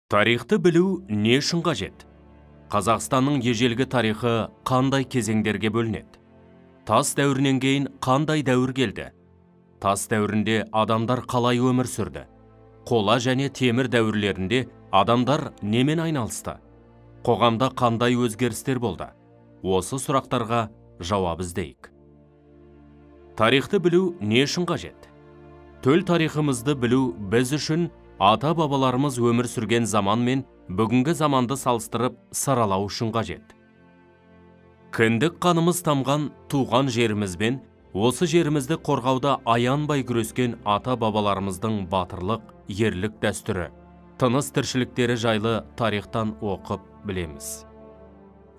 Тарихты білу не үшін қажет? Қазақстанның ежелгі тарихы қандай кезеңдерге бөлінеді? Тас дәуірінен кейін қандай дәуір келді? Тас дәуірінде адамдар қалай өмір сүрді? Қола және темір дәуірлерінде адамдар немен айналысты? Қоғамда қандай өзгерістер болды? Осы сұрақтарға жауап іздейік. Тарихты білу не үшін қажет? Төл тарихымызды білу біз үшін ата-бабаларымыз өмір сүрген заман мен бүгінгі заманды салыстырып саралау үшін қажет. Кіндік қанымыз тамған туған жерімізбен осы жерімізді қорғауда аянбай күрескен ата-бабаларымыздың батырлық, ерлік дәстүрі, тыныс тіршіліктері жайлы тарихтан оқып білеміз.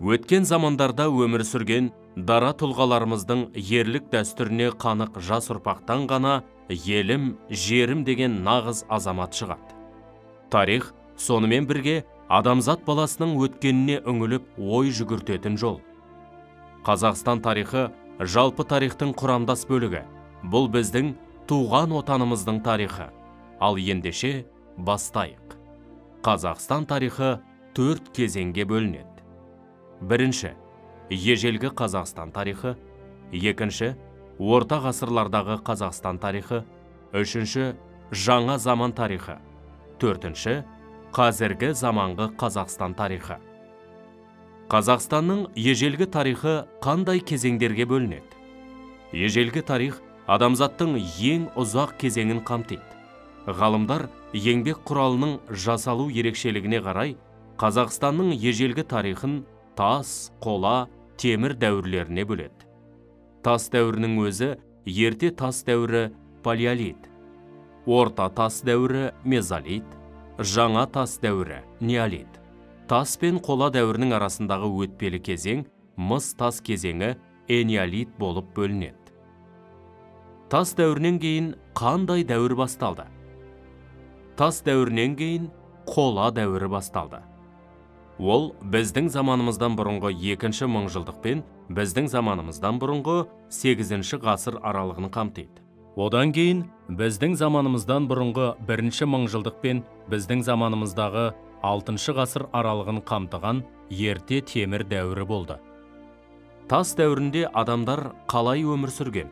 Өткен замандарда өмір сүрген дара тұлғаларымыздың ерлік дәстүріне қанық жас ұрпақтан ғана елім, жерім деген нағыз азамат шығады. Тарих сонымен бірге адамзат баласының өткеніне үңіліп ой жүгіртетін жол. Қазақстан тарихы жалпы тарихтың құрамдас бөлігі. Бұл біздің туған отанымыздың тарихы. Ал ендеше бастайық. Қазақстан тарихы 4 кезеңге бөлінеді. Бірінші, ежелгі Қазақстан тарихы. Екінші, орта ғасырлардағы Қазақстан тарихы. Үшінші, жаңа заман тарихы. Төртінші, қазіргі заманғы Қазақстан тарихы. Қазақстанның ежелгі тарихы қандай кезеңдерге бөлінеді? Ежелгі тарих адамзаттың ең ұзақ кезеңін қамтиды. Ғалымдар еңбек құралының жасалу ерекшелігіне қарай Қазақстанның ежелгі тарихын тас, қола, темір дәуірлеріне бөледі. Тас дәуірінің өзі ерте тас дәуірі палеолит, орта тас дәуірі мезолит, жаңа тас дәуірі неолит. Тас пен қола дәуірінің арасындағы өтпелі кезең мыс тас кезеңі энеолит болып бөлінеді. Тас дәуірінен кейін қандай дәуір басталды? Тас дәуірінен кейін қола дәуірі басталды. Ол біздің заманымыздан бұрынғы 2-ші мыңжылдық пен біздің заманымыздан бұрынғы 8-ші ғасыр аралығын қамтиды. Одан кейін біздің заманымыздан бұрынғы 1-ші мыңжылдық пен біздің заманымыздағы 6-шы ғасыр аралығын қамтыған ерте темір дәуірі болды. Тас дәуірінде адамдар қалай өмір сүрген?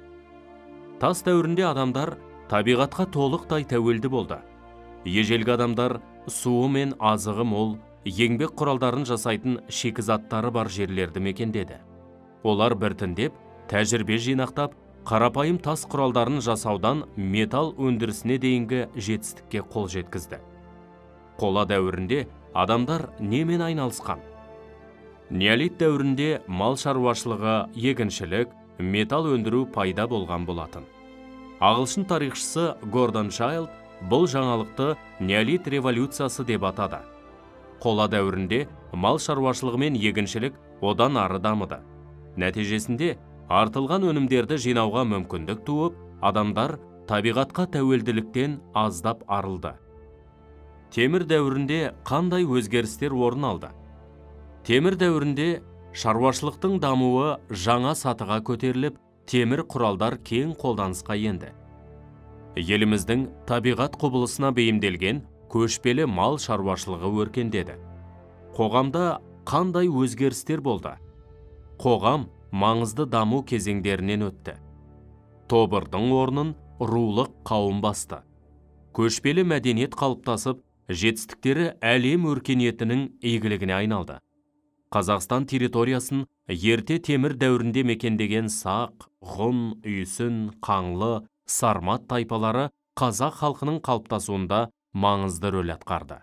Тас дәуірінде адамдар табиғатқа толықтай тәуелді болды. Ежелгі адамдар суы мен азығы мол, еңбек құралдарын жасайтын шикізаттары бар жерлерді мекендеді. Олар біртіндеп тәжірибе жинақтап, қарапайым тас құралдарын жасаудан металл өндірісіне дейінгі жетістікке қол жеткізді. Қола дәуірінде адамдар немен айналысқан? Неолит дәуірінде мал шаруашылығы, егіншілік, металл өндіру пайда болған болатын. Ағылшын тарихшысы Гордон Чайлд бұл жаңалықты неолит революциясы деп атады. Қола дәуірінде мал шаруашылығы мен егіншілік одан ары дамыды. Нәтижесінде артылған өнімдерді жинауға мүмкіндік туып, адамдар табиғатқа тәуелділіктен аздап арылды. Темір дәуірінде қандай өзгерістер орын алды? Темір дәуірінде шаруашылықтың дамуы жаңа сатыға көтеріліп, темір құралдар кең қолданысқа енді. Еліміздің табиғат құбылысына бейімделген көшпелі мал шаруашылығы өркендеді. Қоғамда қандай өзгерістер болды? Қоғам маңызды даму кезеңдерінен өтті. Тобырдың орнын рулық қауым басты. Көшпелі мәдениет қалыптасып, жетістіктері әлем өркениетінің игілігіне айналды. Қазақстан территориясын ерте темір дәуірінде мекендеген сақ, ғұн, үйсін, қаңлы, сармат тайпалары қазақ халқының қалыптасуында маңызды рөл атқарды.